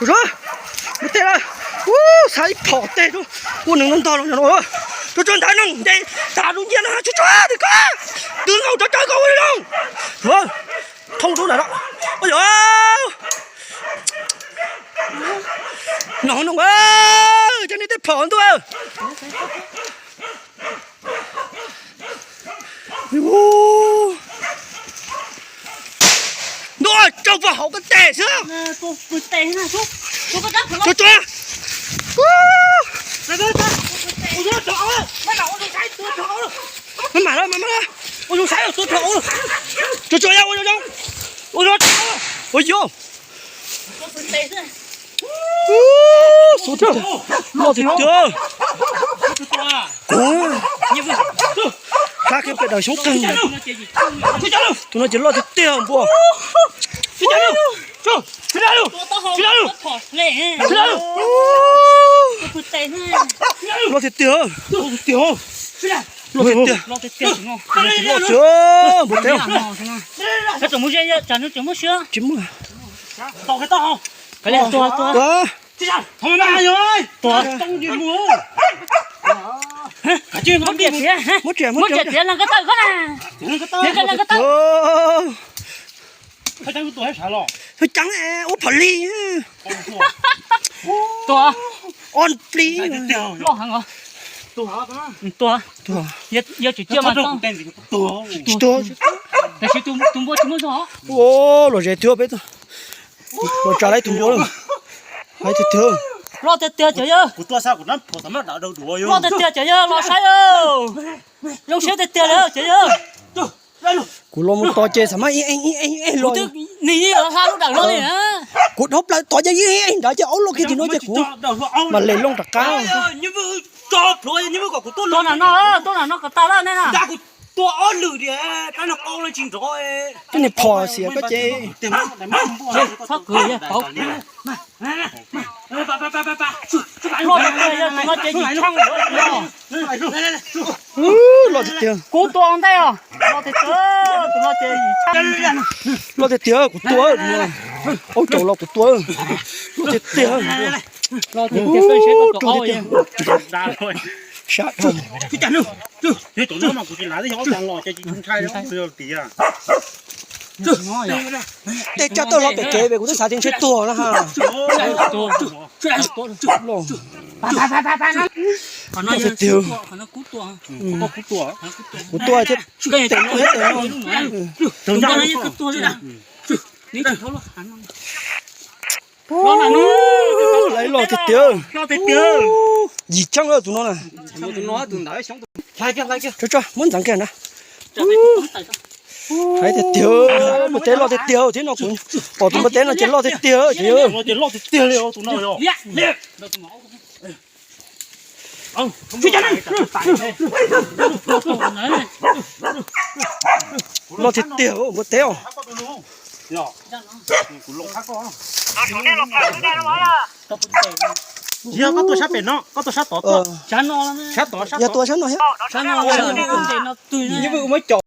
Mus tej lawm. Ub, xav ib phom tej, ua nws ntog ntog los no. Tsuag tsuag ntawd no nte tas lub ncia no, tsuag tsuag twb ko. Twb nkaus tov caw ko ua zoo. Thoob rau nram no. Ua yog. No no, cov nej tej phom ntuj. Ntuj, tso puag hauv koj tes xwb. Tsuag tsuag. Maj mam lawm, maj mam lawm. Tsuag tsuag, ua zoo zoo. Ua zoo. Ua yog. Xub tiag, loj tiag tiag. Kuv, hlab kiag pem daws xyoob qeeg. Tus no ces loj tiag tiag npua. Loj tiag tiag. Loj tiag tiag. Loj tiag, npua teb. Tsis muaj. Tua. Muab riam, muab riam. Hwj ceev, ua phom li. Tua. On plis. Loj heev os. Tua. Yog tsis ciaj mas tsis tua. Tiam sis tus npua tsis muaj zog. Ua, los ze twg peb, los tsa lawm tus npua lawm. Hais tiag tiag. Loj tiag tiag cov yawg. Loj tiag tiag cov yawg, los saib. Zoo siab tiag tiag li cov yawg. Kuv los mus tos ces xav mas ib eeg ib eeg ib eeg los. Nws yeej hla lub dawm no li. Kuv dhau plaws tos ces ib eeg ib eeg nrad ces aub loj kiag tim no ces kuv mam le loo rov qab. Tua nram no, tua nram no kom tas lawm nej na. Koj niag phom xiam koj ces. Txhob kwv, yog pauv. Loj tiag tiag, yog tus no ces yim tshaj lawm. Loj tiag tiag. Kuv tua ua ntej os. Loj tiag tiag, tus no ces yim tshaj. Loj tiag tiag, kuv tua. Aub tsaus los kuv tua. Loj tiag tiag. Loj tiag tiag, koj seb koj tua aub tiag. Sab dhau. Tej tsaj tawg hlo pem kev pem kuv twb xav tias ntshe tuag na ha. Loj tiag tiag. Kuv tua thiab. Tes no thiab tes no. Loj tiag tiag. Yim tshaj tus no na. Tso tso, muab ntxeev kiag na. Hais tiag tiag, npua teb loj tiag tiag thiab no, kuv pom tus npua teb no ces loj tiag tiag ces. Loj tiag tiag npua teb os. Yog koj tua sab pem no, koj tua sab tod tuaj. Yog tua sab no thiab.